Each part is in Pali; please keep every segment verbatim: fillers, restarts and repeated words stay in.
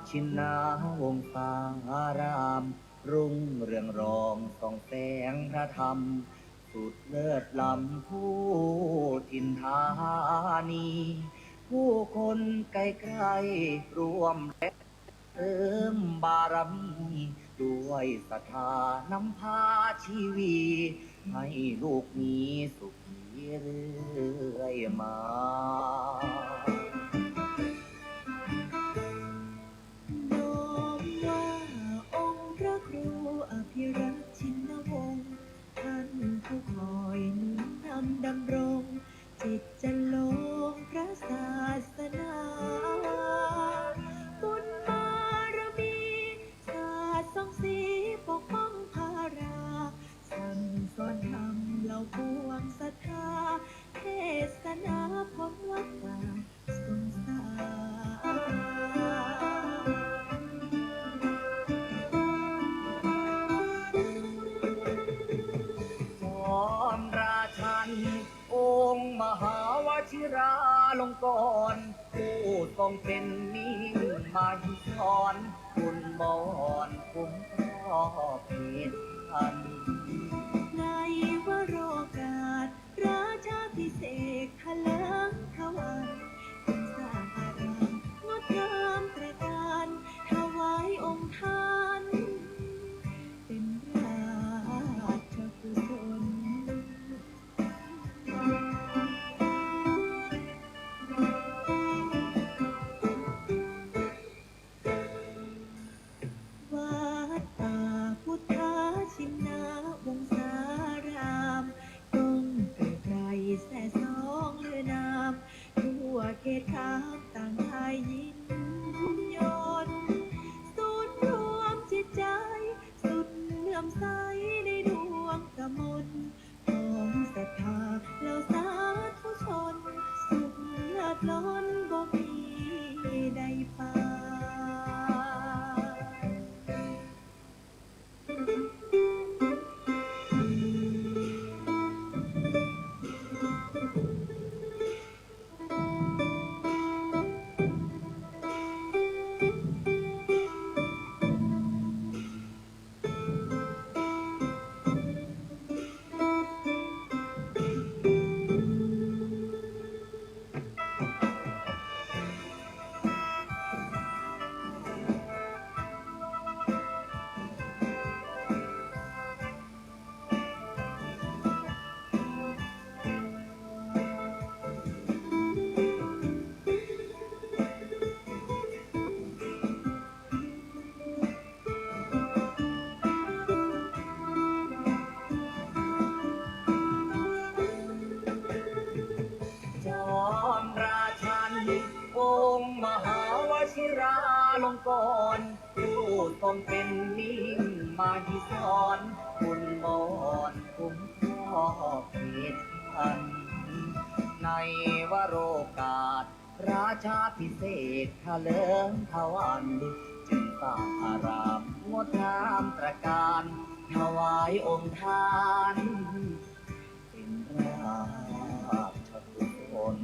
ชินนาวงศาราม รุ่งเรืองรองส่องแสงพระธรรม สุดเลิศล้ำผู้ถิ่นธานี ผู้คนไกลๆร่วมแรงเสริมบารมี ด้วยศรัทธานำพาชีวี ให้ลูกมีสุขีเรื่อยมา น้อมว่าองค์พระครูอภิรักษ์ชินวงศ์ ท่านผู้คอยหนุนนำดำรง จิตจันทร์ลงพระศาสนา บุญบารมี สาดส่องสีปกป้องพารา สั่งสอนธรรมเหล่าปวงศรัทธา เทศนาพ้นวัฏฏะสงสาร จอมราชัน องค์มหาวชิราลงกรณ์ ผู้ทรงเป็นมิ่งมหิธร บุญบอนคุ้มครอบเขตพัน ในวโรกาส ราชาภิเษกถลิงทวัน จึงสร้างอารามงดงามตระการ ถวายองค์ท่าน เป็นราชกุศล วัดป่าพุทธชินวงศาราม ต้องไกลไกลแสสองเลือนาม ทั่วเขตคามต่างได้ยินยน ศูนย์รวมจิตใจ สุดเลื่อมใสในดวงกมล ของศรัทธาเหล่าสาธุชน สุขเลิศล้นบ่มีได้ปาน จอมราชัน องค์มหาวชิราลงกรณ์ ผู้ทรงเป็นมิ่งมหิธร บุญบอนคุ้มครอบเขตพัน ในวโรกาส ราชาภิเษกถลิงทวัน จึงสร้างอารามงดงามตระการ ถวายองค์ท่าน เป็นราชกุศล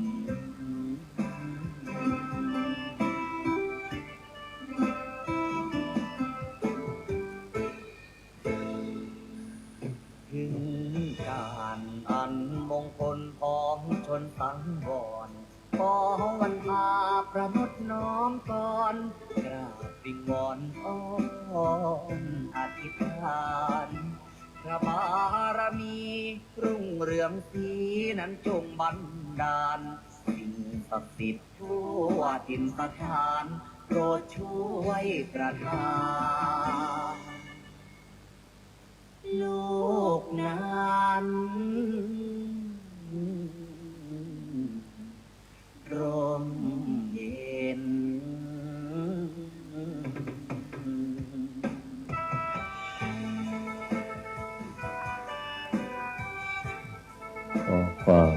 ถึงการอันมงคลพ้องชนสังวร ขอวันพาประนดน้อมกร กราบวิงวอนอ้อนอธิษฐาน พระบารมีรุ่งเรืองสีนั้นจงบันดาล สิ่งศักดิ์สิทธิ์ทั่วถิ่นสถาน โปรดช่วยประทาน ลูกนั้นร่มเย็น ขอความ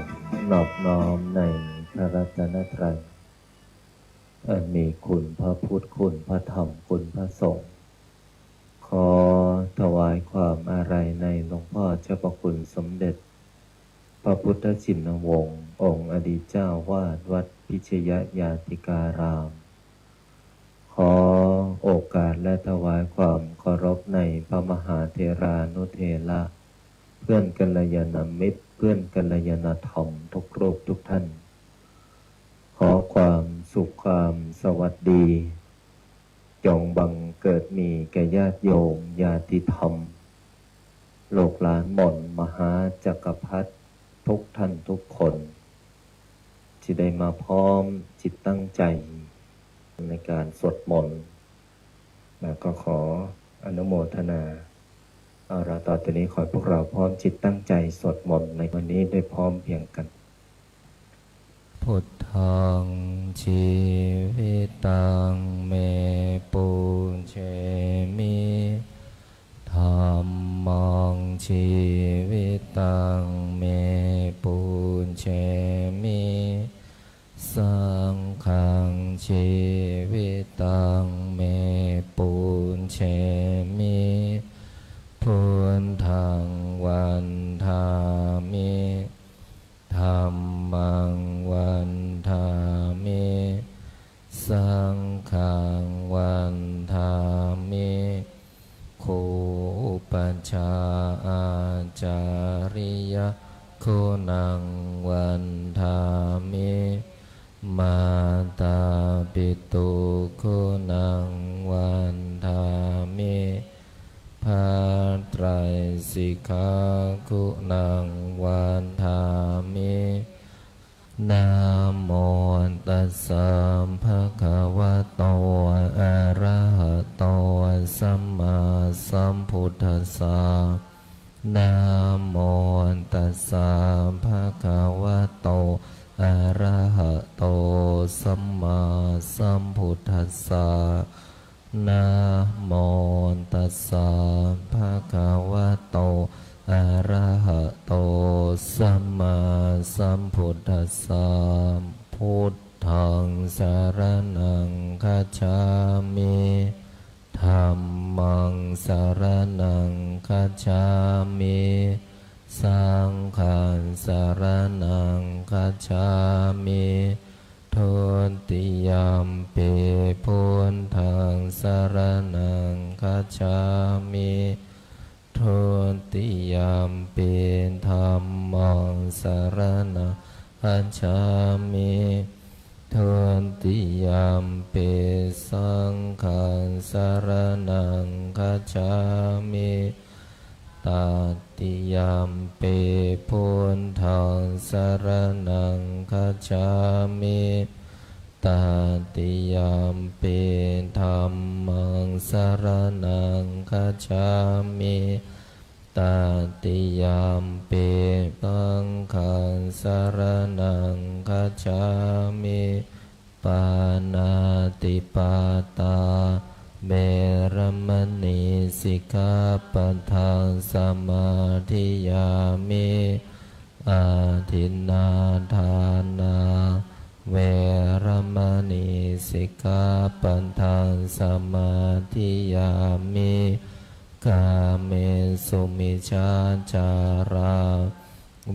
นอบน้อมในพระรัตนตรัย อันมีคุณพระพุทธ คุณพระธรรม คุณพระสงฆ์ ขอถวายความอาลัยในหลวงพ่อเจ้าพระคุณสมเด็จ พระพุทธชินวงศ์ องค์อดีตเจ้าวาดวัดพิชยญาติการาม ขอ ถวายความเคารพในพระมหาเถรานุเถระ เพื่อนกัลยาณมิตร เพื่อนกัลยาณธรรมทุกรูปทุกท่าน ขอความสุขความสวัสดี จงบังเกิดมีแก่ญาติโยมญาติธรรม ลูกหลานมนต์มหาจักรพรรดิทุกท่านทุกคน ที่ได้มาพร้อมจิตตั้งใจในการสวดมนต์ แล้วก็ขออนุโมทนา เอาละ ต่อจากนี้ขอให้พวกเราพร้อมจิตตั้งใจสวดมนต์ในวันนี้ด้วยพร้อมเพรียงกัน Buddhaṃ jīvitaṃ me pūjemi. Dhammaṃ jīvitaṃ me pūjemi. Saṅghaṃ jīvitaṃ me pūjemi. Buddhaṃ vandāmi. Dhammaṃ vandāmi. Saṅghaṃ vandāmi. Guru upajjhāyācariyaguṇaṃ vandāmi. Mātāpituguṇaṃ vandāmi. พระไตรสิกขา guṇaṃ vandāmi. Namo tassa bhagavato arahato sammāsambuddhassa. Namo tassa bhagavato arahato sammāsambuddhassa. Namo tassa bhagavato arahato sammāsambuddhassa. Buddhaṃ saraṇaṃ gacchāmi. Dhammaṃ saraṇaṃ gacchāmi. Saṅghaṃ saraṇaṃ gacchāmi. Dutiyampi buddhaṃ saraṇaṃ gacchāmi. Dutiyampi dhammaṃ saraṇaṃ gacchāmi. Dutiyampi saṅghaṃ saraṇaṃ gacchāmi. Tatiyampi buddhaṃ saraṇaṃ gacchāmi. Tatiyampi dhammaṃ saraṇaṃ gacchāmi. Tatiyampi saṅghaṃ saraṇaṃ gacchāmi. Pāṇātipātā veramaṇī sikkhāpadaṃ samādiyāmi. Adinnādānā veramaṇī sikkhāpadaṃ samādiyāmi. Kāmesu micchācārā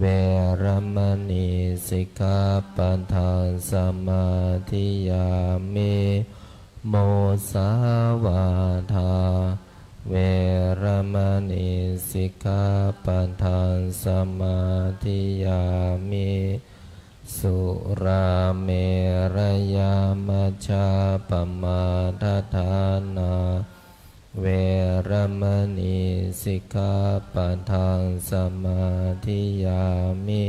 veramaṇī sikkhāpadaṃ samādiyāmi. Musāvādā veramaṇī sikkhāpadaṃ samādiyāmi. Surāmerayamajjapamādaṭṭhānā veramaṇī sikkhāpadaṃ samādiyāmi.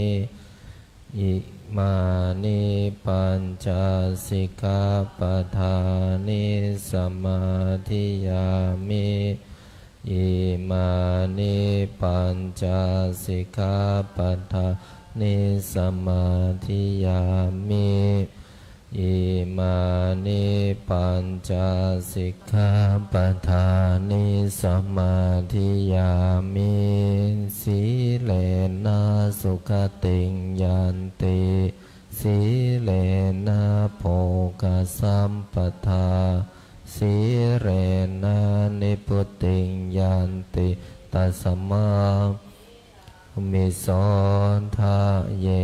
Imāni pañca sikkhāpadāni samādiyāmi. Imāni pañca sikkhāpadāni samādiyāmi. Imāni pañca sikkhāpadāni samādiyāmi. Sīlena sugatiṃ yanti, sīlena bhogasampadā, sīlena nibbutiṃ yanti, tasmā sīlissa sotthi.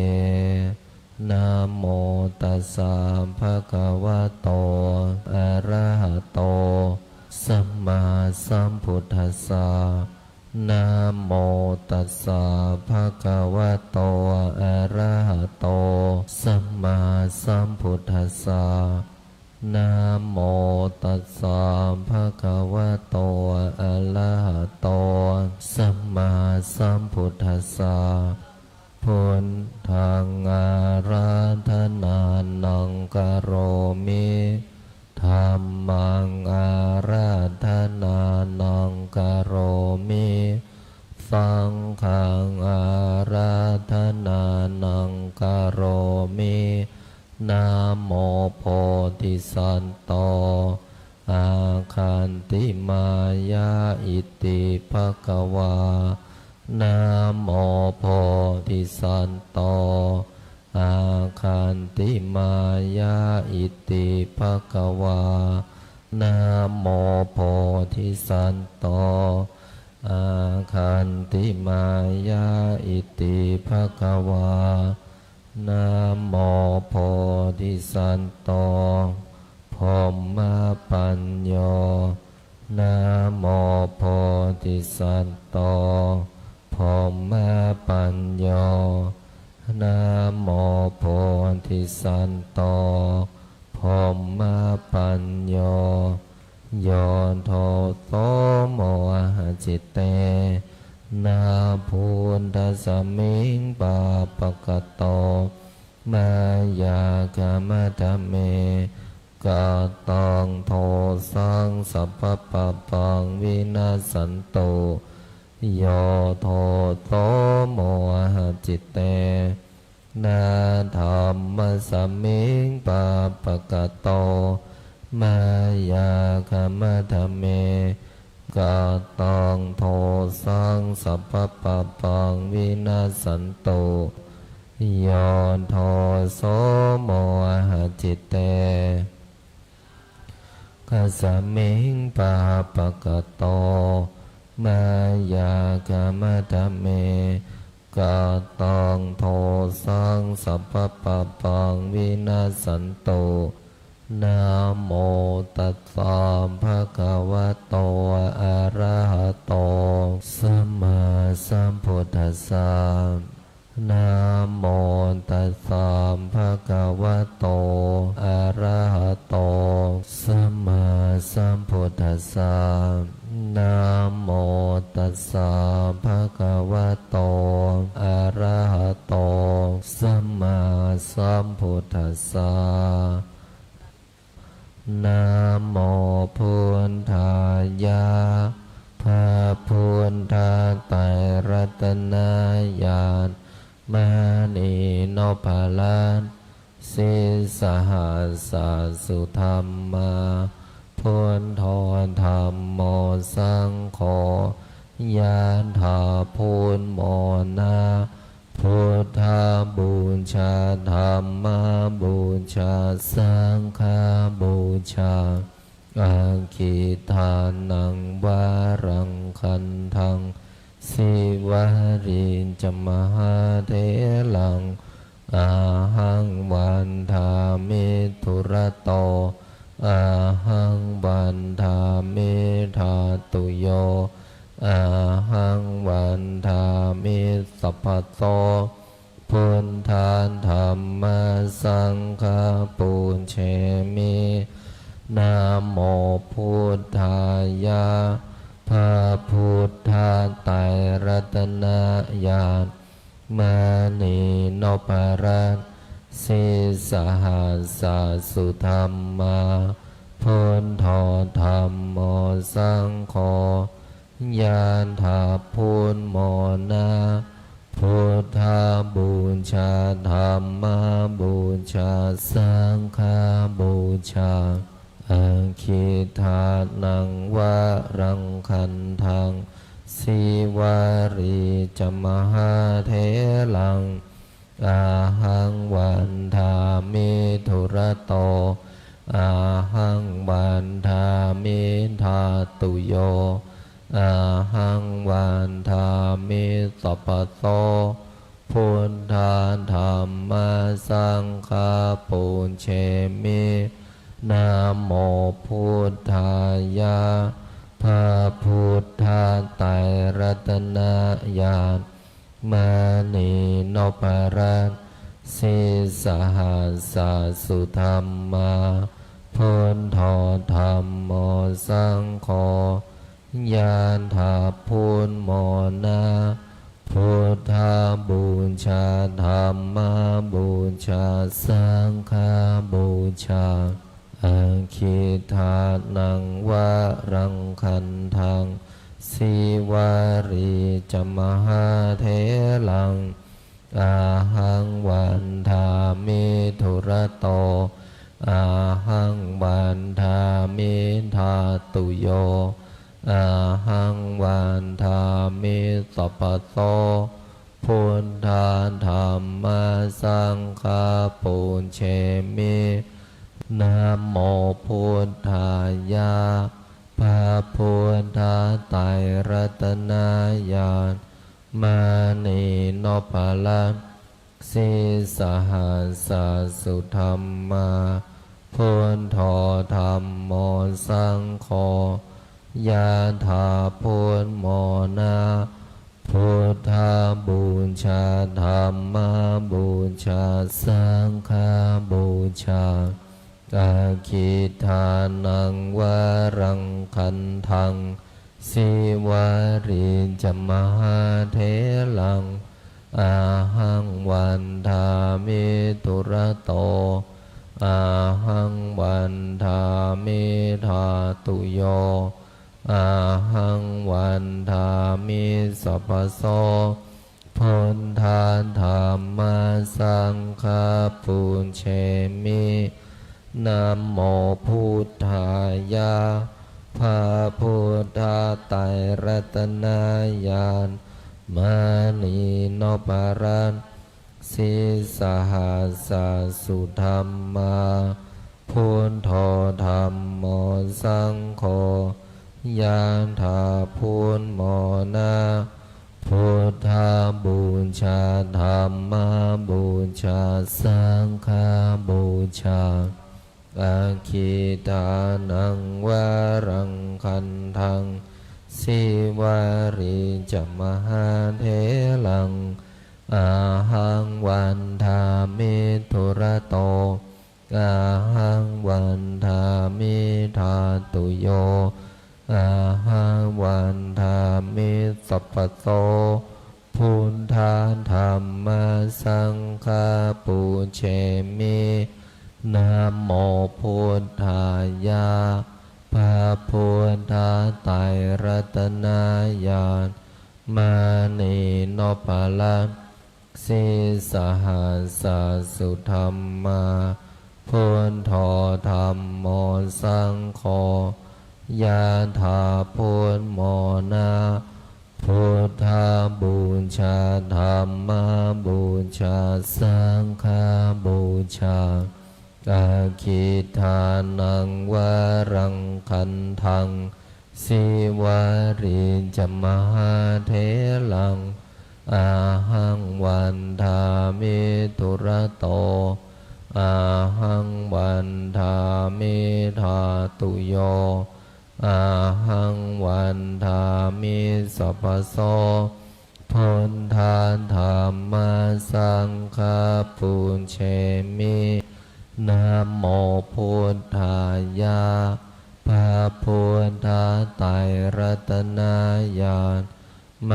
Namo tassa bhagavato arahato sammāsambuddhassa. Namo tassa bhagavato arahato sammāsambuddhassa. Namo tassa bhagavato arahato sammāsambuddhassa. Buddhaṃ ārādhanānaṃ karomi. Dhammaṃ ārādhanānaṃ karomi. Saṅghaṃ ārādhanānaṃ karomi. Namo bodhisatto āgantimāya iti bhagavā. Namo bodhisatto āgantimāya iti bhagavā. Namo bodhisatto āgantimāya iti bhagavā. Namo bodhisatto brahmapañño. Namo bodhisatto brahmapañño. Namo bodhisatto brahmapañño. Yo doso mohacitena buddhasmiṃ pāpakato mayā khamatha me kataṃ dosaṃ sabbapāpaṃ vinassantu. Yo doso mohacitena dhammasmiṃ pāpakato mayā khamatha me kataṃ dosaṃ sabbapāpaṃ vinassantu. Yo doso mohacitena smiṃ pāpakato mayā khamatha me kataṃ dosaṃ sabbapāpaṃ vinassantu. Namo tassa bhagavato arahato sammāsambuddhassa. Namo tassa bhagavato arahato sammāsambuddhassa. Namo tassa bhagavato arahato sammāsambuddhassa. Namo buddhāya. พระพุทธไตรรัตนญาณ มณีนพรัตน์ sīsahassa sudhammā, buddho dhammo saṅgho, yathā buddhamona. Buddhapūjā dhammapūjā saṅghapūjā, aggidānaṃ varaṃ gandhaṃ, sīvalī ca mahātheraṃ, ahaṃ vandāmi dūrato, ahaṃ vandāmi dhātuyo, ahaṃ vandāmi sabbaso. Buddha dhamma saṅgha pūjemi. Namo buddhāya. พระพุทธไตรรัตนญาณ มณีนพรัตน์ sīsahassa sudhammā, buddho dhammo saṅgho, yathā buddhamona. Buddhapūjā dhammapūjā saṅghapūjā, aggidānaṃ varaṃ gandhaṃ, sīvalī ca mahātheraṃ, ahaṃ vandāmi dūrato, ahaṃ vandāmi dhātuyo, ahaṃ vandāmi sabbaso. Buddha dhamma saṅgha pūjemi. Namo buddhāya. พระพุทธไตรรัตนญาณ มณีนพรัตน์ sīsahassa sudhammā, buddho dhammo saṅgho, yādabuddhamona, buddhapūjā, dhammapūjā, saṅghapūjā. Aggidānaṃ varaṃ gandhaṃ, Sīvalī ca mahātheraṃ, ahaṃ vandāmi dūrato, ahaṃ vandāmi dhātuyo, ahaṃ vandāmi sabbaso, buddha dhamma saṅgha pūjemi. Namo buddhāya. พระพุทธไตรรัตนญาณ มณีนพรัตน์ sīsahassa sudhammā, buddho dhammo saṅgho, yādabuddhamona, buddhapūjā, dhammapūjā, saṅghapūjā. Aggidānaṃ varaṃ gandhaṃ, Sīvalī ca mahātheraṃ, ahaṃ vandāmi dūrato, ahaṃ vandāmi dhātuyo, ahaṃ vandāmi sabbaso, buddha dhamma saṅgha pūjemi. Namo buddhāya. พระพุทธไตรรัตนญาณ มณีนพรัตน์ sīsahassa sudhammā, buddho dhammo saṅgho, yādabuddhamona, buddhapūjā, dhammapūjā, saṅghapūjā. Aggidānaṃ varaṃ gandhaṃ, Sīvalī ca mahātheraṃ, ahaṃ vandāmi dūrato, ahaṃ vandāmi dhātuyo, ahaṃ vandāmi sabbaso, buddha dhamma saṅgha pūjemi. Namo buddhāya. พระพุทธไตรรัตนญาณ มณีนพรัตน์ sīsahassa sudhammā, buddho dhammo saṅgho, yādabuddhamona, buddhapūjā, dhammapūjā, saṅghapūjā. Aggidānaṃ varaṃ gandhaṃ, Sīvalī ca mahātheraṃ, ahaṃ vandāmi dūrato, ahaṃ vandāmi dhātuyo, ahaṃ vandāmi sabbaso, buddha dhamma saṅgha pūjemi. Namo buddhāya. พระพุทธไตรรัตนญาณ ม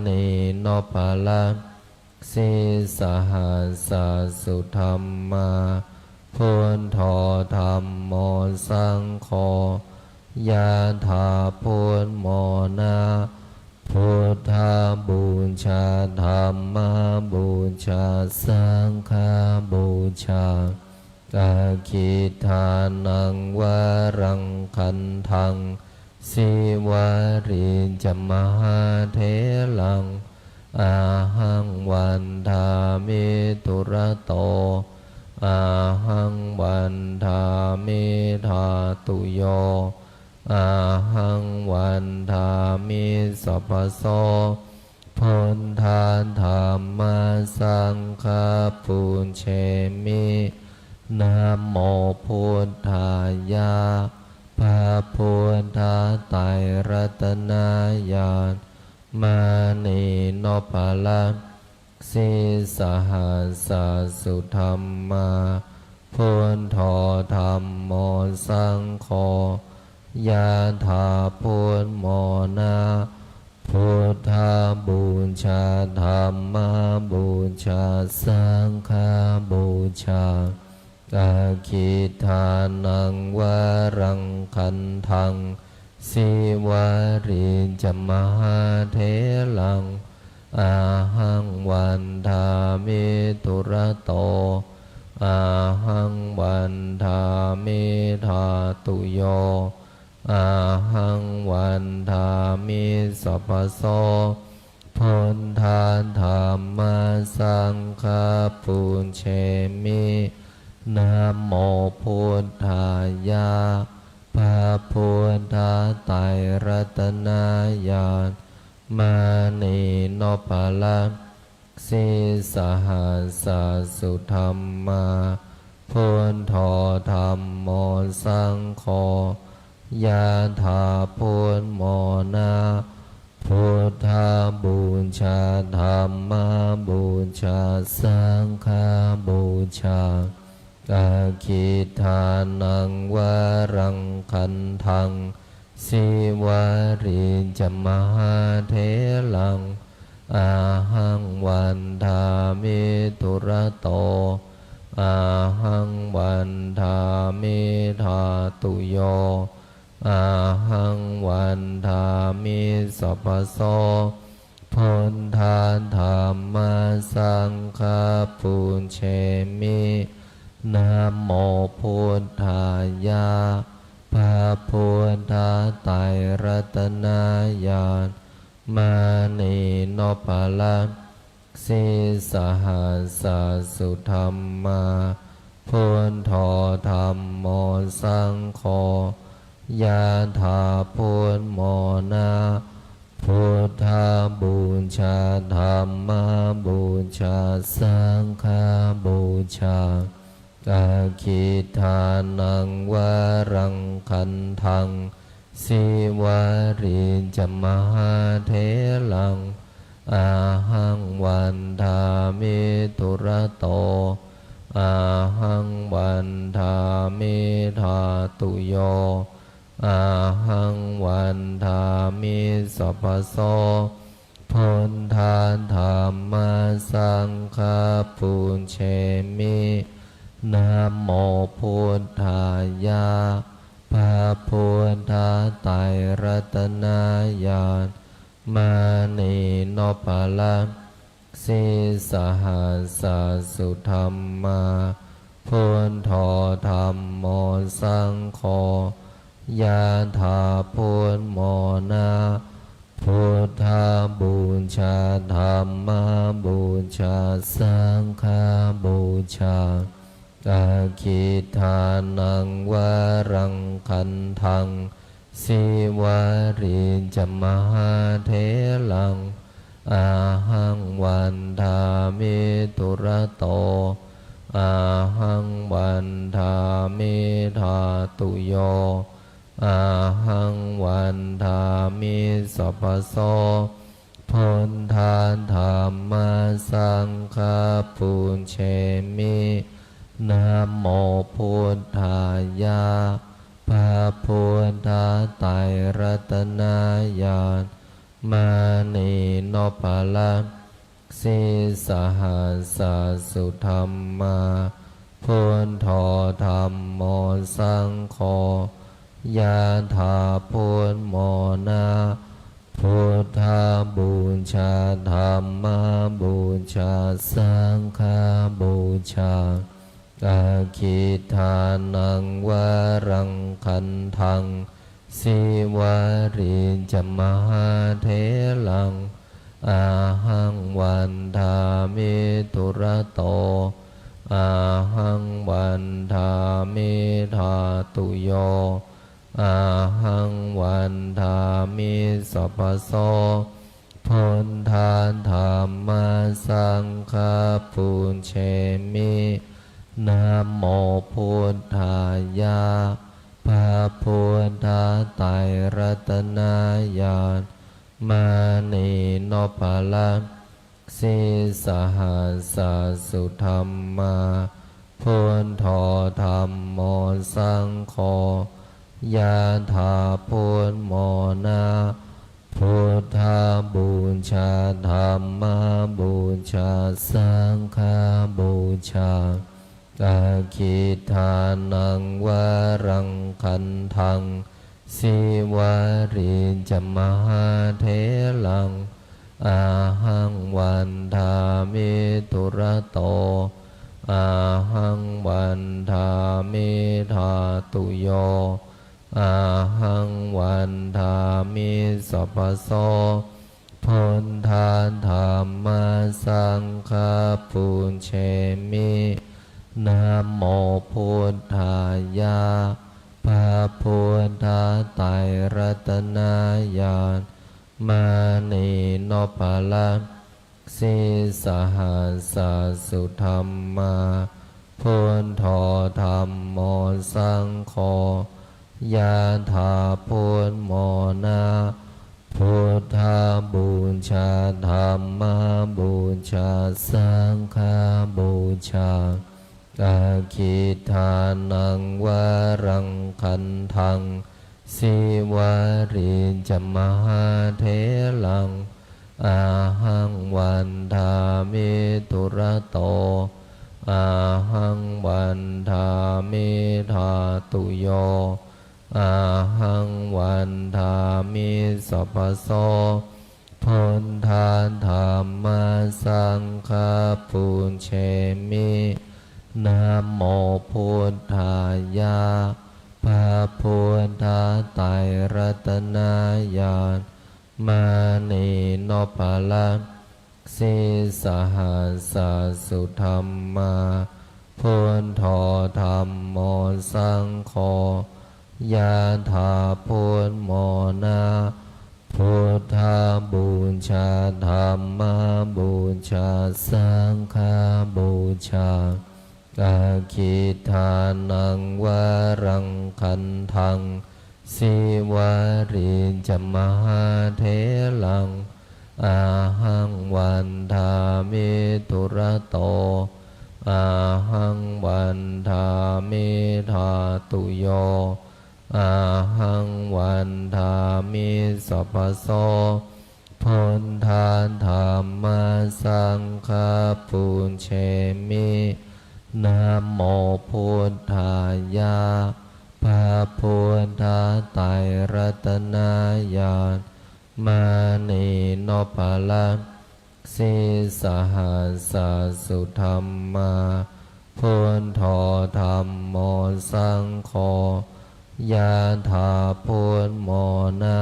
ณีนพรัตน์ sīsahassa sudhammā, buddho dhammo saṅgho, yādabuddhamona, buddhapūjā, dhammapūjā, saṅghapūjā. Aggidānaṃ varaṃ gandhaṃ, Sīvalī ca mahātheraṃ, ahaṃ vandāmi dūrato, ahaṃ vandāmi dhātuyo, ahaṃ vandāmi sabbaso, buddha dhamma saṅgha pūjemi. Namo buddhāya. พระพุทธไตรรัตนญาณ มณีนพรัตน์ sīsahassa sudhammā, buddho dhammo saṅgho, yathā buddhamona. Buddhapūjā, dhammapūjā, saṅghapūjā. Aggidānaṃ varaṃ gandhaṃ, Sīvalī ca mahātheraṃ, ahaṃ vandāmi dūrato, ahaṃ vandāmi dhātuyo, ahaṃ vandāmi sabbaso. Buddha dhamma saṅgha pūjemi. Namo buddhāya. พระพุทธไตรรัตนญาณ มณีนพรัตน์ sīsahassa sudhammā, buddho dhammo saṅgho, yathā buddhamona. Buddhapūjā, dhammapūjā, saṅghapūjā. Aggidānaṃ varaṃ gandhaṃ, Sīvalī ca mahātheraṃ, ahaṃ vandāmi dūrato, ahaṃ vandāmi dhātuyo, ahaṃ vandāmi sabbaso. Buddha dhamma saṅgha pūjemi. Namo buddhāya. พระพุทธไตรรัตนญาณ มณีนพรัตน์ sīsahassa sudhammā, buddho dhammo saṅgho, yathā buddhamona. Buddhapūjā, dhammapūjā, saṅghapūjā. Aggidānaṃ varaṃ gandhaṃ, Sīvalī ca mahātheraṃ, ahaṃ vandāmi dūrato, ahaṃ vandāmi dhātuyo, ahaṃ vandāmi sabbaso. Buddha dhamma saṅgha pūjemi. Namo buddhāya. พระพุทธไตรรัตนญาณ มณีนพรัตน์ sīsahassa sudhammā, buddho dhammo saṅgho, yathā buddhamona. Buddhapūjā, dhammapūjā, saṅghapūjā. Aggidānaṃ varaṃ gandhaṃ, Sīvalī ca mahātheraṃ, ahaṃ vandāmi dūrato, ahaṃ vandāmi dhātuyo, ahaṃ vandāmi sabbaso. Buddha dhamma saṅgha pūjemi. Namo buddhāya. พระพุทธไตรรัตนญาณ มณีนพรัตน์ sīsahassa sudhammā, buddho dhammo saṅgho, yathā buddhamona. Buddhapūjā, dhammapūjā, saṅghapūjā. Aggidānaṃ varaṃ gandhaṃ, Sīvalī ca mahātheraṃ, ahaṃ vandāmi dūrato, ahaṃ vandāmi dhātuyo, ahaṃ vandāmi sabbaso. Buddha dhamma saṅgha pūjemi. Namo buddhāya. พระพุทธไตรรัตนญาณ มณีนพรัตน์ sīsahassa sudhammā, buddho dhammo saṅgho, yathā buddhamona. Buddhapūjā, dhammapūjā, saṅghapūjā. Aggidānaṃ varaṃ gandhaṃ, Sīvalī ca mahātheraṃ, ahaṃ vandāmi dūrato, ahaṃ vandāmi dhātuyo, ahaṃ vandāmi sabbaso. Buddha dhamma saṅgha pūjemi. Namo buddhāya. พระพุทธไตรรัตนญาณ มณีนพรัตน์ sīsahassa sudhammā, buddho dhammo saṅgho, yathā buddhamona. Buddhapūjā, dhammapūjā, saṅghapūjā. Aggidānaṃ varaṃ gandhaṃ, Sīvalī ca mahātheraṃ, ahaṃ vandāmi dūrato, ahaṃ vandāmi dhātuyo, ahaṃ vandāmi sabbaso. Buddha dhamma saṅgha pūjemi. Namo buddhāya. พระพุทธไตรรัตนญาณ มณีนพรัตน์ sīsahassa sudhammā, buddho dhammo saṅgho, yathā buddhamona. Buddhapūjā, dhammapūjā, saṅghapūjā. Aggidānaṃ varaṃ gandhaṃ, Sīvalī ca mahātheraṃ, ahaṃ vandāmi dūrato, ahaṃ vandāmi dhātuyo, ahaṃ vandāmi sabbaso. Buddha dhamma saṅgha pūjemi. Namo buddhāya. พระพุทธไตรรัตนญาณ มณีนพรัตน์ sīsahassa sudhammā, buddho dhammo saṅgho, yathā buddhamona.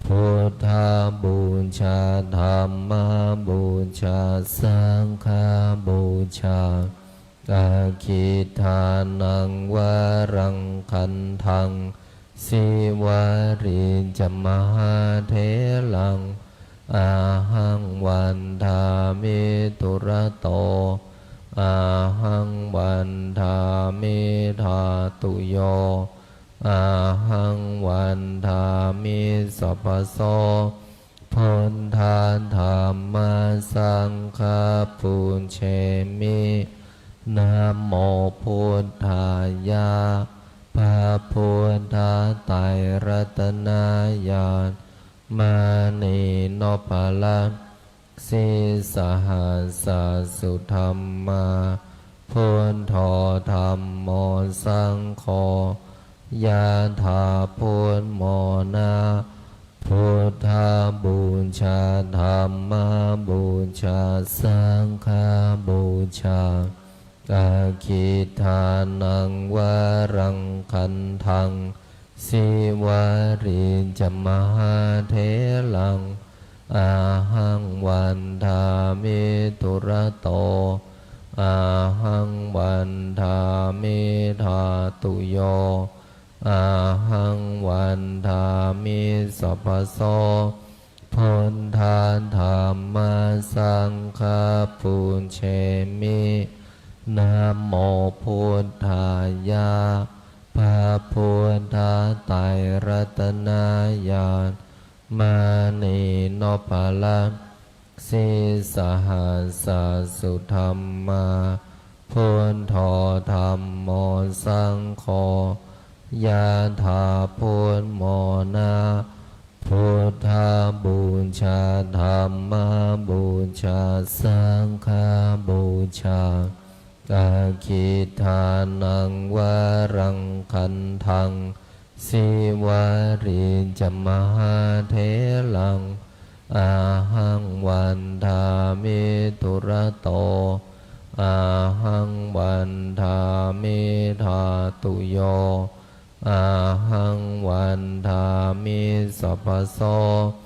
Buddhapūjā, dhammapūjā, saṅghapūjā. Aggidānaṃ varaṃ gandhaṃ, Sīvalī ca mahātheraṃ, ahaṃ vandāmi dūrato, ahaṃ vandāmi dhātuyo, ahaṃ vandāmi sabbaso. Buddha dhamma saṅgha pūjemi. Namo buddhāya. พระพุทธไตรรัตนญาณ มณีนพรัตน์ sīsahassa sudhammā, buddho dhammo saṅgho, yathā buddhamona. Buddhapūjā, dhammapūjā, saṅghapūjā. Aggidānaṃ varaṃ gandhaṃ, Sīvalī ca mahātheraṃ, ahaṃ vandāmi dūrato, ahaṃ vandāmi dhātuyo, ahaṃ vandāmi sabbaso. Buddha dhamma saṅgha pūjemi. Namo buddhāya, พระพุทธไตรรัตนญาณ มณีนพรัตน์ sīsahassa sudhammā, buddho dhammo saṅgho, yathā buddhamona. Buddhapūjā, dhammapūjā, saṅghapūjā, aggidānaṃ varaṃ gandhaṃ, sīvalī ca mahātheraṃ, ahaṃ vandāmi dūrato, ahaṃ vandāmi dhātuyo, ahaṃ vandāmi sabbaso.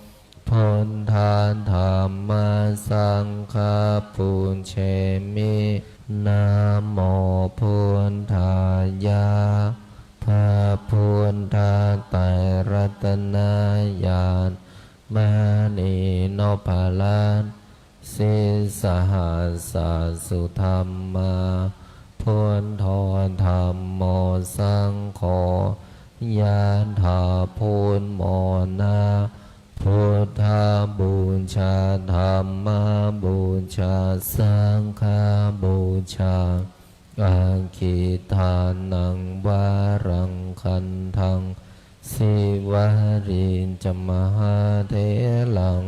Buddha dhamma saṅgha pūjemi. Namo buddhāya, พระพุทธไตรรัตนญาณ มณีนพรัตน์ sīsahassa sudhammā, buddho dhammo saṅgho, yathā buddhamona. Buddhapūjā, dhammapūjā, saṅghapūjā, aggidānaṃ varaṃ gandhaṃ, sīvalī ca mahātheraṃ,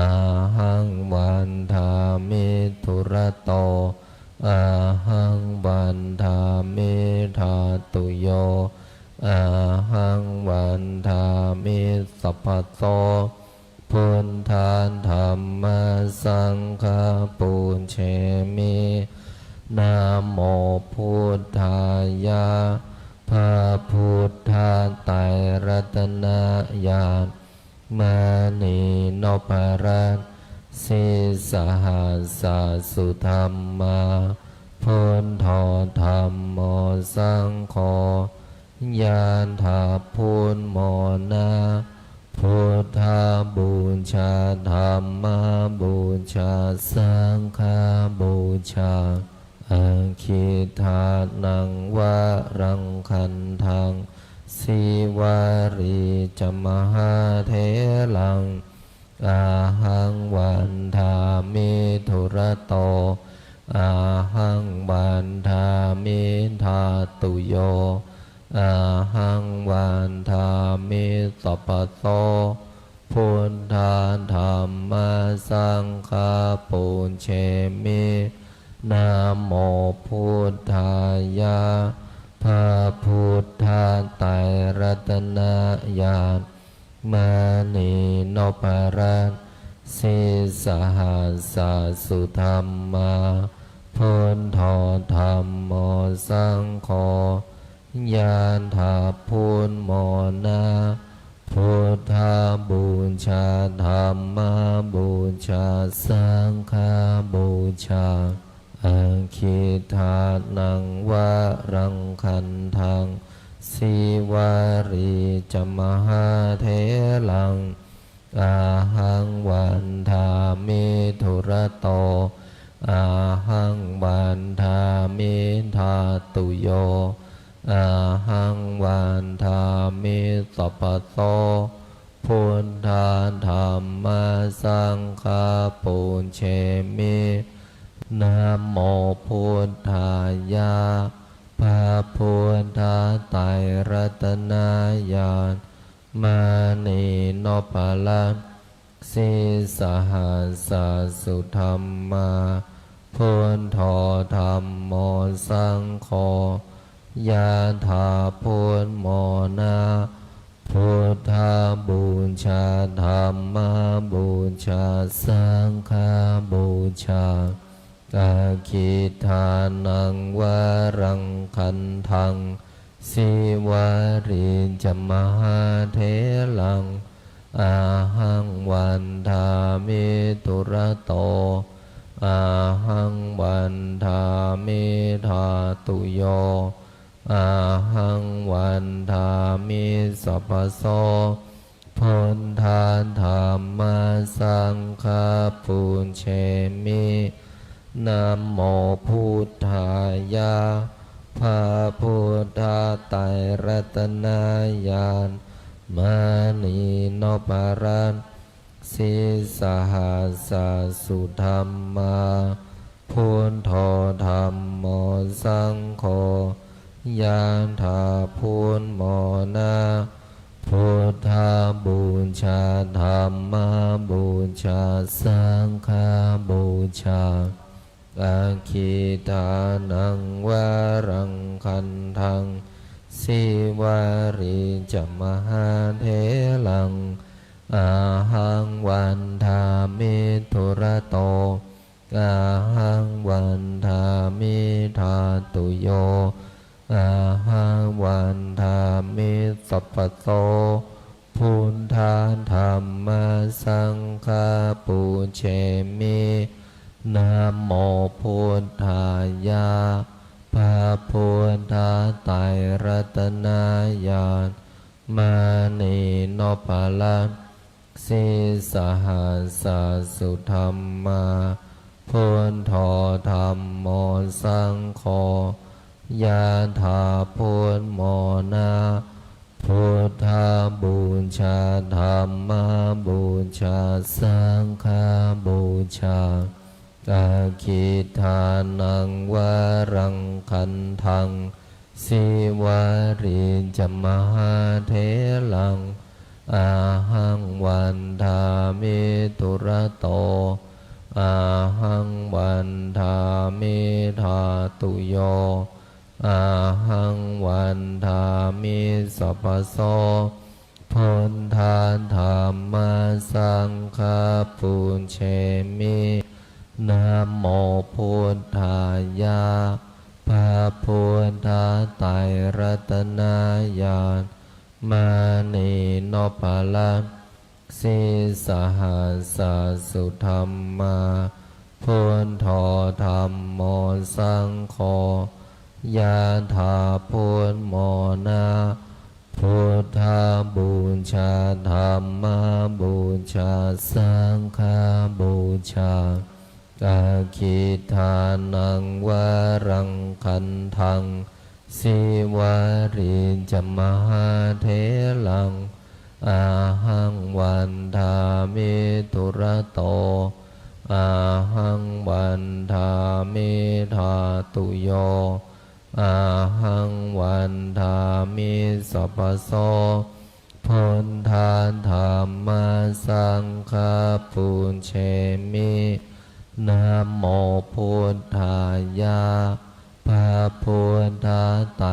ahaṃ vandāmi dūrato, ahaṃ vandāmi dhātuyo, ahaṃ vandāmi sabbaso. Buddha dhamma saṅgha pūjemi. Namo buddhāya, พระพุทธไตรรัตนญาณ มณีนพรัตน์ sīsahassa sudhammā, buddho dhammo saṅgho, yathā buddhamona. Buddhapūjā, dhammapūjā, saṅghapūjā, aggidānaṃ varaṃ gandhaṃ, sīvalī ca mahātheraṃ, ahaṃ vandāmi dūrato, ahaṃ vandāmi dhātuyo, ahaṃ vandāmi sabbaso. Buddha dhamma saṅgha pūjemi. Namo buddhāya, พระพุทธไตรรัตนญาณ มณีนพรัตน์ sīsahassa sudhammā, buddho dhammo saṅgho, yathā buddhamona. Buddhapūjā, dhammapūjā, saṅghapūjā, aggidānaṃ varaṃ gandhaṃ, sīvalī ca mahātheraṃ, ahaṃ vandāmi dūrato, ahaṃ vandāmi dhātuyo, ahaṃ vandāmi sabbaso. Buddha dhamma saṅgha pūjemi. Namo buddhāya, พระพุทธไตรรัตนญาณ มณีนพรัตน์ sīsahassa sudhammā, buddho dhammo saṅgho, yathā buddhamona. Buddhapūjā, dhammapūjā, saṅghapūjā, aggidānaṃ varaṃ gandhaṃ, sīvalī ca mahātheraṃ, ahaṃ vandāmi dūrato, ahaṃ vandāmi dhātuyo, ahaṃ vandāmi sabbaso. Buddha dhamma saṅgha pūjemi. Namo buddhāya. พระพุทธไตรรัตนญาณ มณีนพรัตน์ sīsahassa sudhammā, buddho dhammo saṅgho, yathā buddhamona. Buddhapūjā, dhammapūjā, saṅghapūjā. Aggidānaṃ varaṃ gandhaṃ, Sīvalī ca mahātheraṃ, ahaṃ vandāmi dūrato, ahaṃ vandāmi dhātuyo, ahaṃ vandāmi sabbaso. Buddha dhamma saṅgha pūjemi. Namo buddhāya. พระพุทธไตรรัตนญาณ มณีนพรัตน์ sīsahassa sudhammā, buddho dhammo saṅgho, yathā buddhamona. Buddhapūjā, dhammapūjā, saṅghapūjā. Aggidānaṃ varaṃ gandhaṃ, Sīvalī ca mahātheraṃ, ahaṃ vandāmi dūrato, ahaṃ vandāmi dhātuyo, ahaṃ vandāmi sabbaso. Buddha dhamma saṅgha pūjemi. Namo buddhāya. พระพุทธไตรรัตนญาณ มณีนพรัตน์ sīsahassa sudhammā, buddho dhammo saṅgho, yathā buddhamona. Buddhapūjā, dhammapūjā, saṅghapūjā. Aggidānaṃ varaṃ gandhaṃ, Sīvalī ca mahātheraṃ, ahaṃ vandāmi dūrato, ahaṃ vandāmi dhātuyo, ahaṃ vandāmi sabbaso. Buddha dhamma saṅgha pūjemi. Namo buddhāya. พระพุทธไตร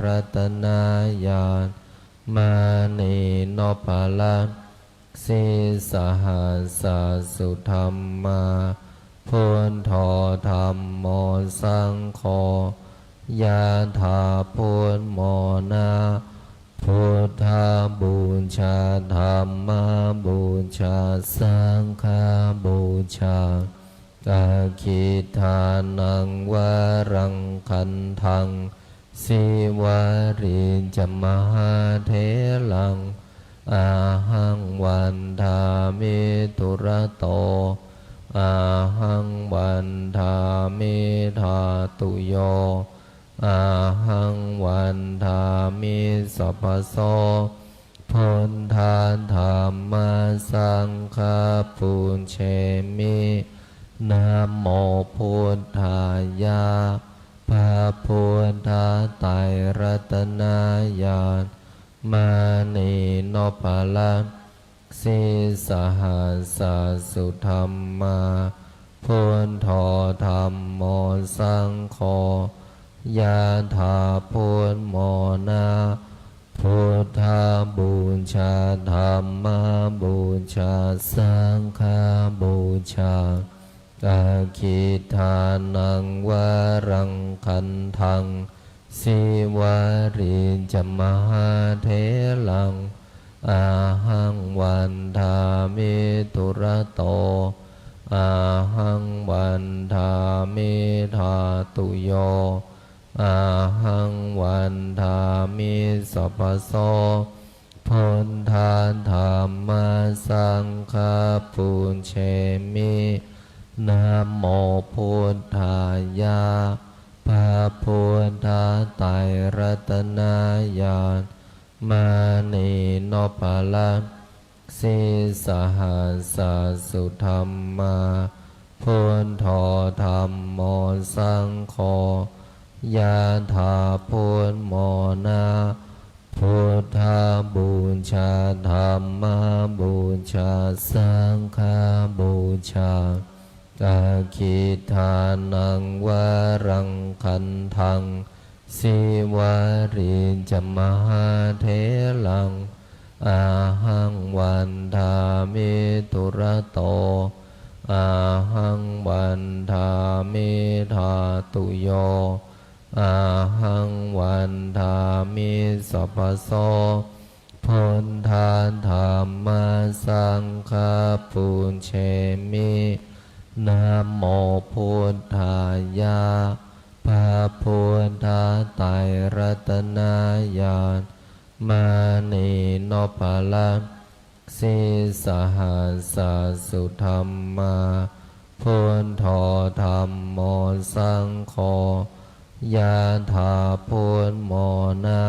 รัตนญาณ มณีนพรัตน์ sīsahassa sudhammā, buddho dhammo saṅgho, yathā buddhamona. Buddhapūjā, dhammapūjā, saṅghapūjā. Aggidānaṃ varaṃ gandhaṃ, Sīvalī ca mahātheraṃ, ahaṃ vandāmi dūrato, ahaṃ vandāmi dhātuyo, ahaṃ vandāmi sabbaso. Buddha dhamma saṅgha pūjemi. Namo buddhāya. พระพุทธไตรรัตนญาณ มณีนพรัตน์ sīsahassa sudhammā, buddho dhammo saṅgho, yathā buddhamona. Buddhapūjā, dhammapūjā, saṅghapūjā. Aggidānaṃ varaṃ gandhaṃ, Sīvalī ca mahātheraṃ, ahaṃ vandāmi dūrato, ahaṃ vandāmi dhātuyo, ahaṃ vandāmi sabbaso. Buddha dhamma saṅgha pūjemi. Namo buddhāya. พระพุทธไตรรัตนญาณ มณีนพรัตน์ sīsahassa sudhammā, buddho dhammo saṅgho, yathā buddhamona. Buddhapūjā, dhammapūjā, saṅghapūjā. Aggidānaṃ varaṃ gandhaṃ, Sīvalī ca mahātheraṃ, ahaṃ vandāmi dūrato, ahaṃ vandāmi dhātuyo, ahaṃ vandāmi sabbaso. Buddha dhamma saṅgha pūjemi. Namo buddhāya. พระพุทธไตรรัตนญาณ มณีนพรัตน์ sīsahassa sudhammā, buddho dhammo saṅgho, yathā buddhamona.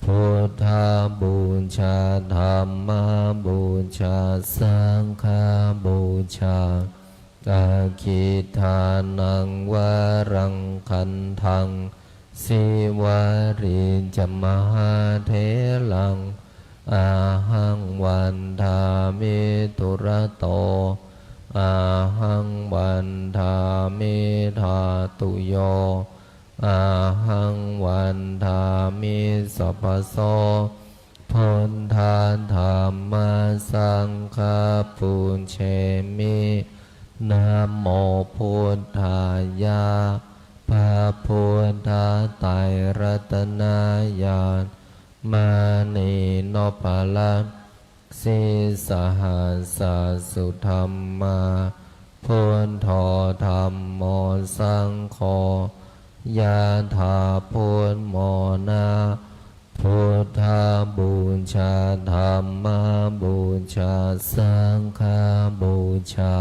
Buddhapūjā, dhammapūjā, saṅghapūjā. Aggidānaṃ varaṃ gandhaṃ, Sīvalī ca mahātheraṃ, ahaṃ vandāmi dūrato, ahaṃ vandāmi dhātuyo, ahaṃ vandāmi sabbaso. Buddha dhamma saṅgha pūjemi. Namo buddhāya. พระพุทธไตรรัตนญาณ มณีนพรัตน์ sīsahassa sudhammā, buddho dhammo saṅgho, yathā buddhamona. Buddhapūjā, dhammapūjā, saṅghapūjā.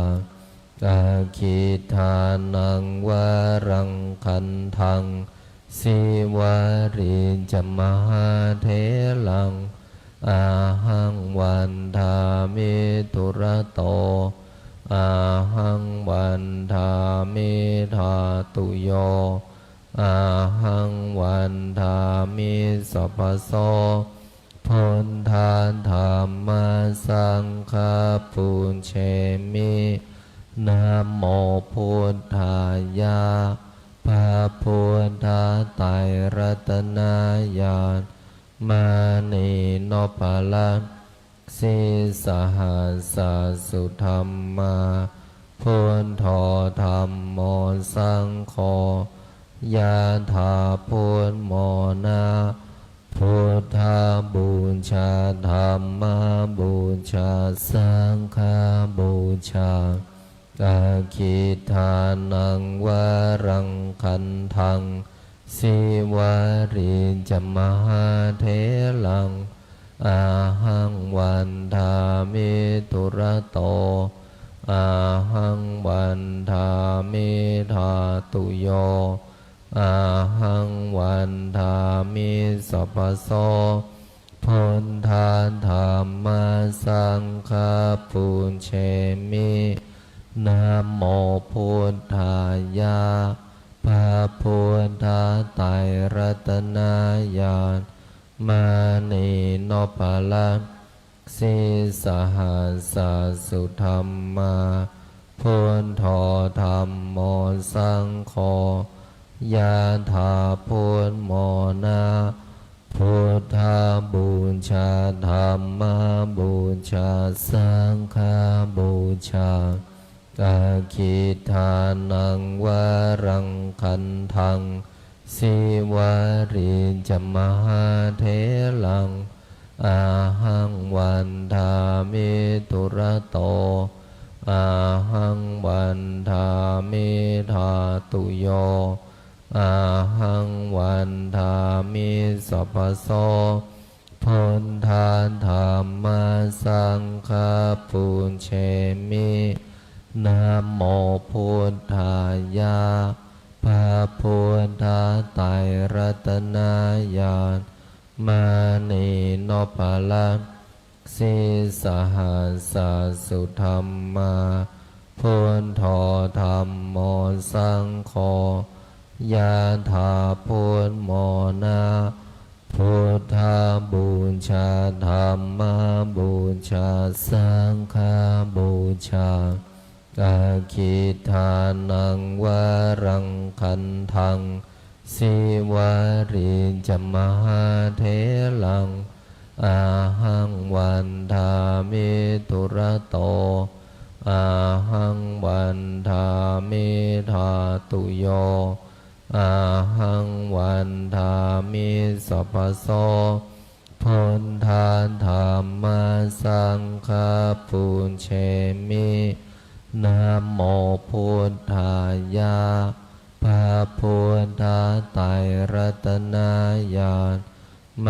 Aggidānaṃ varaṃ gandhaṃ, Sīvalī ca mahātheraṃ, ahaṃ vandāmi dūrato, ahaṃ vandāmi dhātuyo, ahaṃ vandāmi sabbaso. Buddha dhamma saṅgha pūjemi. Namo buddhāya. พระพุทธไตรรัตนญาณ มณีนพรัตน์ sīsahassa sudhammā, buddho dhammo saṅgho, yathā buddhamona. Buddhapūjā, dhammapūjā, saṅghapūjā. Aggidānaṃ varaṃ gandhaṃ, Sīvalī ca mahātheraṃ, ahaṃ vandāmi dūrato, ahaṃ vandāmi dhātuyo, ahaṃ vandāmi sabbaso. Buddha dhamma saṅgha pūjemi. Namo buddhāya. พระพุทธไตรรัตนญาณ มณีนพรัตน์ sīsahassa sudhammā, buddho dhammo saṅgho, yathā buddhamona. Buddhapūjā, dhammapūjā, saṅghapūjā. Aggidānaṃ varaṃ gandhaṃ, Sīvalī ca mahātheraṃ, ahaṃ vandāmi dūrato, ahaṃ vandāmi dhātuyo, ahaṃ vandāmi sabbaso. Buddha dhamma saṅgha pūjemi. Namo buddhāya. พระพุทธไตรรัตนญาณ มณีนพรัตน์ sīsahassa sudhammā, buddho dhammo saṅgho, yathā buddhamona. Buddhapūjā, dhammapūjā, saṅghapūjā, aggidānaṃ varaṃ gandhaṃ, sīvalī ca mahātheraṃ, ahaṃ vandāmi dūrato, ahaṃ vandāmi dhātuyo, ahaṃ vandāmi sabbaso. Buddha dhamma saṅgha pūjemi. Namo buddhāya. พระพุทธไตรรัตนญาณ ม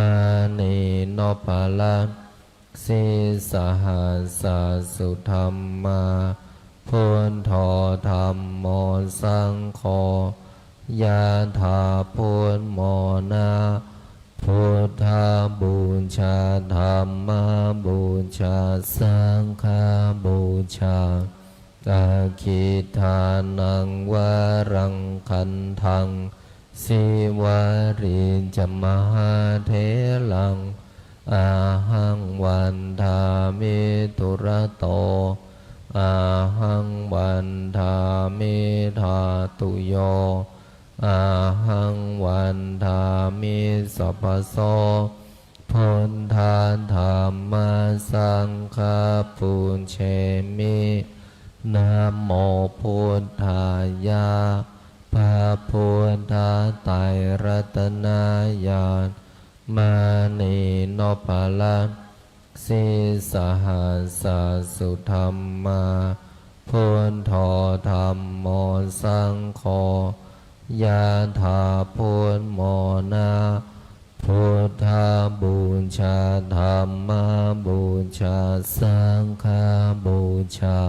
ณีนพรัตน์ sīsahassa sudhammā, buddho dhammo saṅgho, yathā buddhamona. Buddhapūjā, dhammapūjā, saṅghapūjā, aggidānaṃ varaṃ gandhaṃ, sīvalī ca mahātheraṃ, ahaṃ vandāmi dūrato, ahaṃ vandāmi dhātuyo, ahaṃ vandāmi sabbaso. Buddha dhamma saṅgha pūjemi. Namo buddhāya. พระพุทธไตรรัตนญาณ มณีนพรัตน์ sīsahassa sudhammā, buddho dhammo saṅgho, yathā buddhamona. Buddhapūjā, dhammapūjā, saṅghapūjā,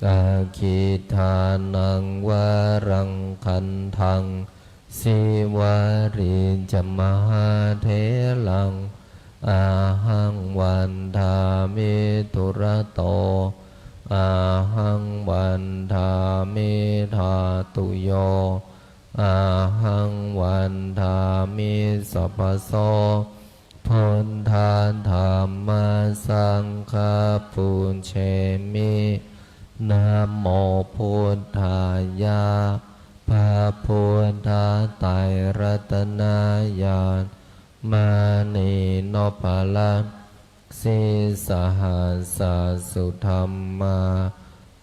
aggidānaṃ varaṃ gandhaṃ, sīvalī ca mahātheraṃ, ahaṃ vandāmi dūrato, ahaṃ vandāmi dhātuyo, ahaṃ vandāmi sabbaso. Buddha dhamma saṅgha pūjemi. Namo buddhāya. พระพุทธไตรรัตนญาณ มณีนพรัตน์ sīsahassa sudhammā,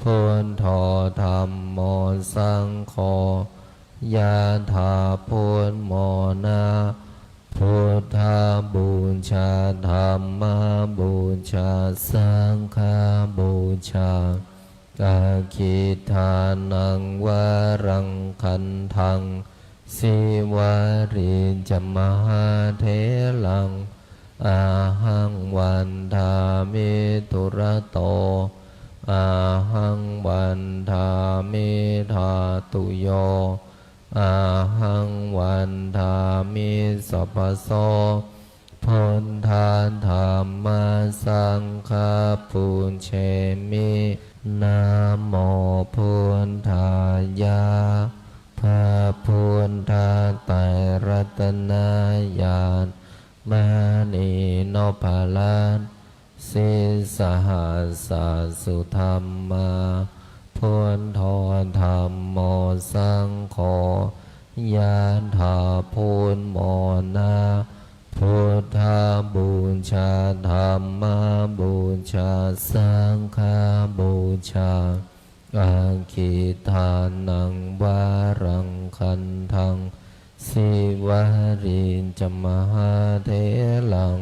buddho dhammo saṅgho, yathā buddhamona. Buddhapūjā, dhammapūjā, saṅghapūjā, aggidānaṃ varaṃ gandhaṃ, sīvalī ca mahātheraṃ, ahaṃ vandāmi dūrato, ahaṃ vandāmi dhātuyo, ahaṃ vandāmi sabbaso. Buddha dhamma saṅgha pūjemi. Namo buddhāya. พระพุทธไตรรัตนญาณ มณีนพรัตน์ sīsahassa sudhammā, buddho dhammo saṅgho, yathā buddhamona. Buddhapūjā, dhammapūjā, saṅghapūjā, aggidānaṃ varaṃ gandhaṃ, sīvalī ca mahātheraṃ,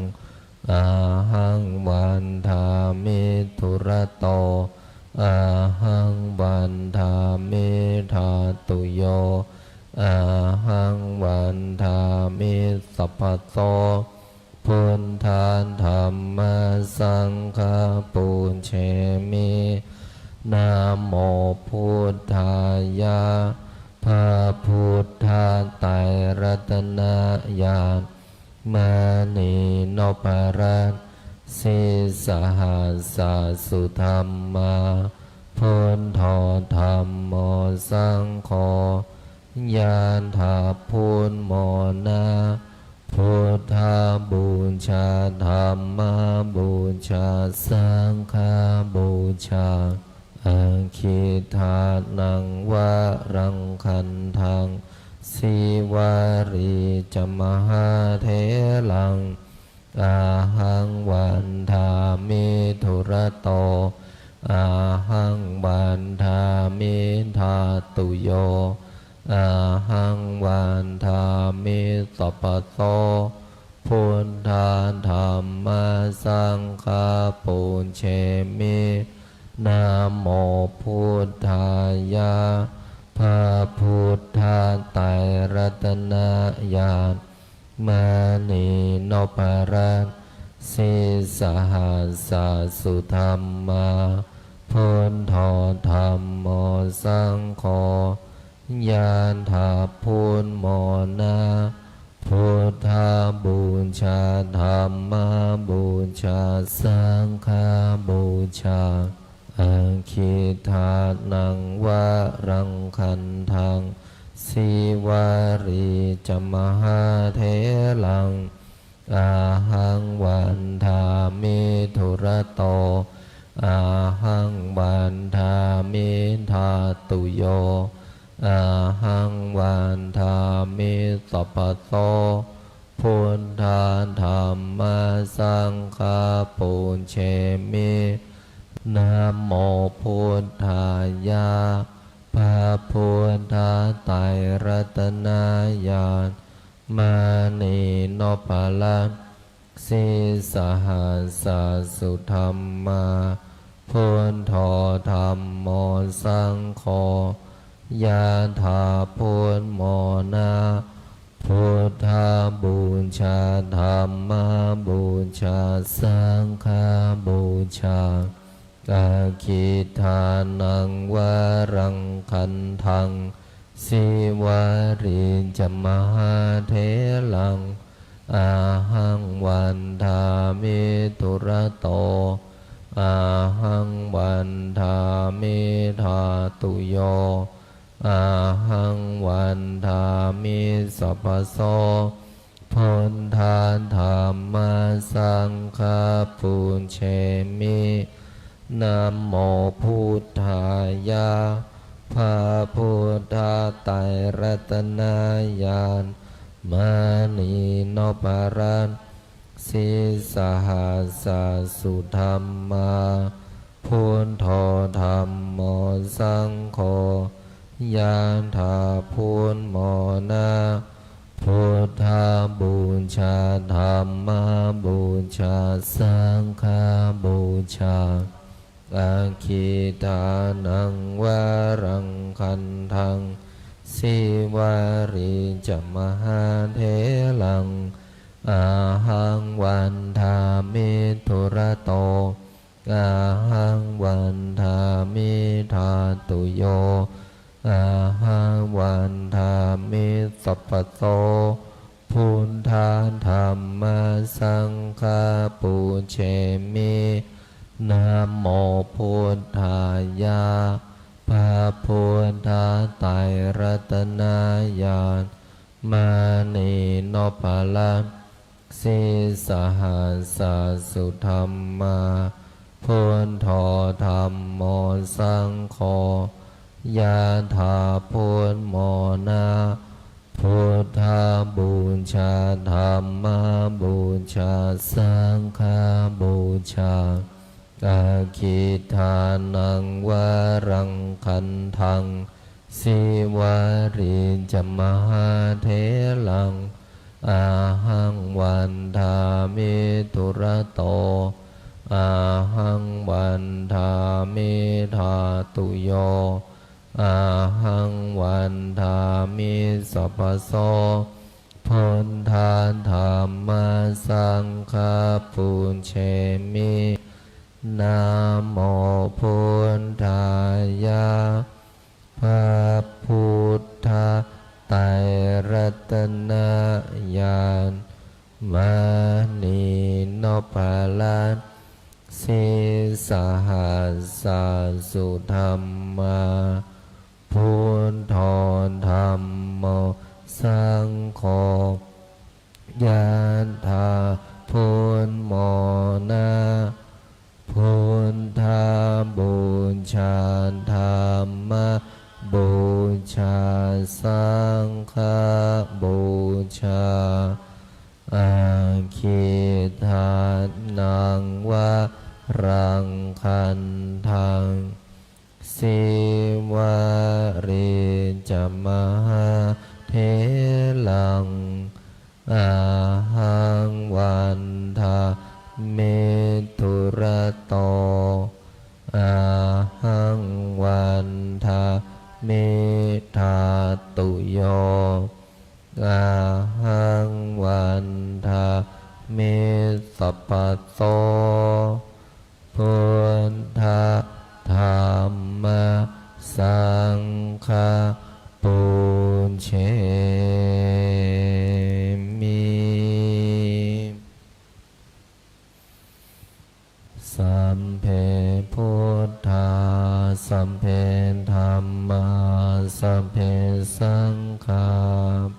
ahaṃ vandāmi dūrato, ahaṃ vandāmi dhātuyo, ahaṃ vandāmi sabbaso. Buddha dhamma saṅgha pūjemi. Namo buddhāya. พระพุทธไตรรัตนญาณ มณีนพรัตน์ sīsahassa sudhammā, buddho dhammo saṅgho, yādabuddhamona, buddhapūjā dhammapūjā saṅghapūjā, aggidānaṃ varaṃ gandhaṃ, sīvalī ca mahātheraṃ, ahaṃ vandāmi dūrato, ahaṃ vandāmi dhātuyo, ahaṃ vandāmi sabbaso, buddha dhamma saṅgha pūjemi. Namo buddhāya. พระพุทธไตรรัตนญาณ มณีนพรัตน์ sīsahassa sudhammā, buddho dhammo saṅgho, yādabuddhamona, buddhapūjā dhammapūjā saṅghapūjā, aggidānaṃ varaṃ gandhaṃ, sīvalī ca mahātheraṃ, ahaṃ vandāmi dūrato, ahaṃ vandāmi dhātuyo, ahaṃ vandāmi sabbaso, buddha dhamma saṅgha pūjemi. Namo buddhāya. พระพุทธไตรรัตนญาณ มณีนพรัตน์ sīsahassa sudhammā, buddho dhammo saṅgho, yādabuddhamona, buddhapūjā dhammapūjā saṅghapūjā, aggidānaṃ varaṃ gandhaṃ, sīvalī ca mahātheraṃ, ahaṃ vandāmi dūrato, ahaṃ vandāmi dhātuyo, ahaṃ vandāmi sabbaso, buddha dhamma saṅgha pūjemi. Namo buddhāya. พระพุทธไตรรัตนญาณ มณีนพรัตน์ sīsahassa sudhammā, buddho dhammo saṅgho, yādabuddhamona, buddhapūjā dhammapūjā saṅghapūjā, aggidānaṃ varaṃ gandhaṃ, sīvalī ca mahātheraṃ, ahaṃ vandāmi dūrato, ahaṃ vandāmi dhātuyo, ahaṃ vandāmi sabbaso, buddha dhamma saṅgha pūjemi. Namo buddhāya. พระพุทธไตรรัตนญาณ มณีนพรัตน์ sīsahassa sudhammā, buddho dhammo saṅgho, yādabuddhamona, buddhapūjā dhammapūjā saṅghapūjā, aggidānaṃ varaṃ gandhaṃ, sīvalī ca mahātheraṃ, ahaṃ vandāmi dūrato, ahaṃ vandāmi dhātuyo, ahaṃ vandāmi sabbaso, buddha dhamma saṅgha pūjemi. Namo buddhāya. Saha sā sudhammā, buddho dhammo saṅgho, yadā buddhamona, buddhapūjā dhammapūjā saṅghapūjā, aggidānaṃ varaṃ gandhaṃ, sīvalī ca mahātheraṃ, ahaṃ vandāmi dūrato, ahaṃ vandāmi dhātuyo, ahaṃ vandāmi sabbaso. Buddha dhamma saṅgha pūjemi. Sabbe buddhā, sabbe dhammā, sabbe saṅghā,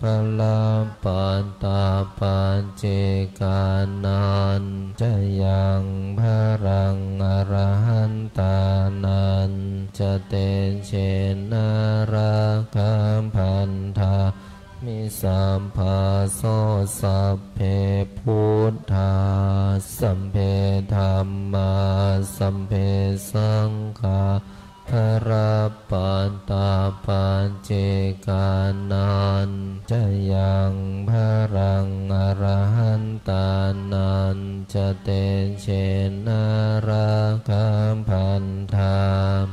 balappattā paccekānañca yaṃ balaṃ, arahantānañca tejena, rakkhā bandhā mi sabbaso. Sabbe buddhā, sabbe dhammā, sabbe saṅghā, balappattā paccekānañca yaṃ balaṃ, arahantānañca tejena, rakkhā bandhā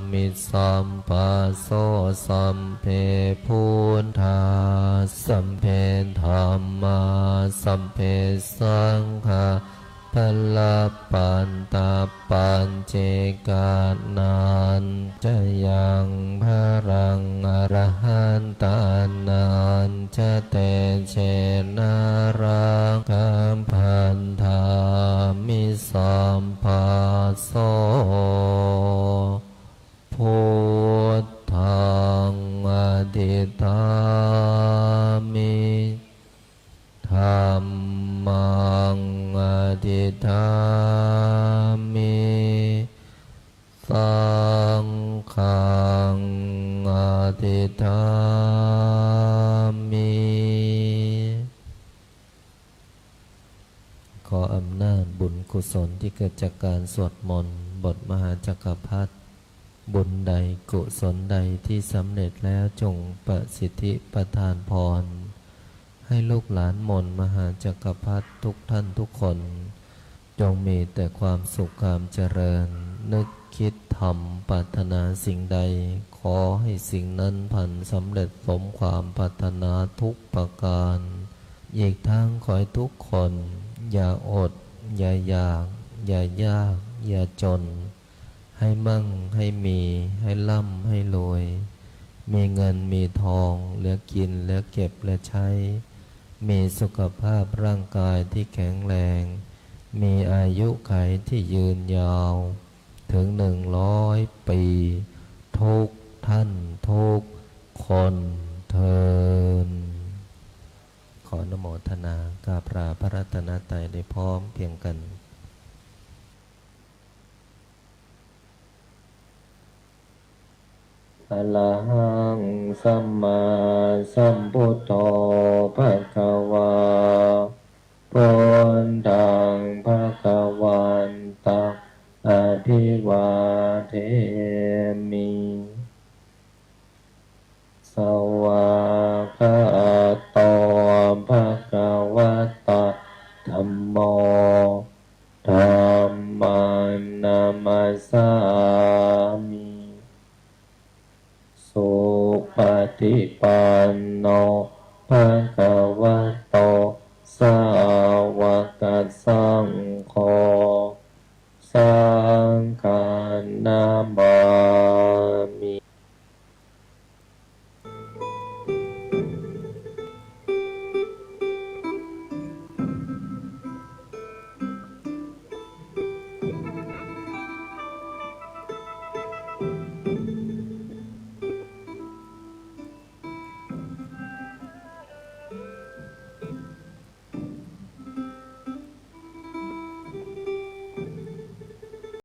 mi sabbaso. Sabbe buddhā, sabbe dhammā, sabbe saṅghā, balappattā paccekānañca yaṃ balaṃ, arahantānañca tejena, rakkhā bandhā mi sabbaso. Buddhaṃ adhiṭṭhāmi, dhammaṃ adhiṭṭhāmi, saṅghaṃ adhiṭṭhāmi. ขออำนาจบุญกุศลที่เกิดจากการสวดมนต์บทมหาจักรพรรดิ บุญใดกุศลใดที่สำเร็จแล้วจงประสิทธิประทานพร ให้ลูกหลานมนต์มหาจักรพรรดิทุกท่านทุกคน จงมีแต่ความสุขความเจริญ นึกคิดทำปรารถนาสิ่งใด ขอให้สิ่งนั้นพลันสำเร็จสมความปรารถนาทุกประการ อีกทั้งขอให้ทุกคนอย่าอด อย่าอยาก อย่ายาก อย่าจน ให้มั่ง ให้มี ให้ร่ำ ให้รวย มีเงิน มีทอง เหลือกิน เหลือเก็บ เหลือใช้ มีสุขภาพร่างกายที่แข็งแรง มีอายุขัยที่ยืนยาว ถึงหนึ่งร้อยปี ทุกท่านทุกคนเทอญ ขออนุโมทนากราบลาพระรัตนตรัยได้พร้อมเพรียงกัน Arahaṃ sammāsambuddho bhagavā, buddhaṃ bhagavantaṃ abhivādemi. Svākkhāto bhagavatā dhammo, dhammaṃ namassāmi. Supaṭipanno bhagavato sāvakasaṅgho, saṅghaṃ namāmi.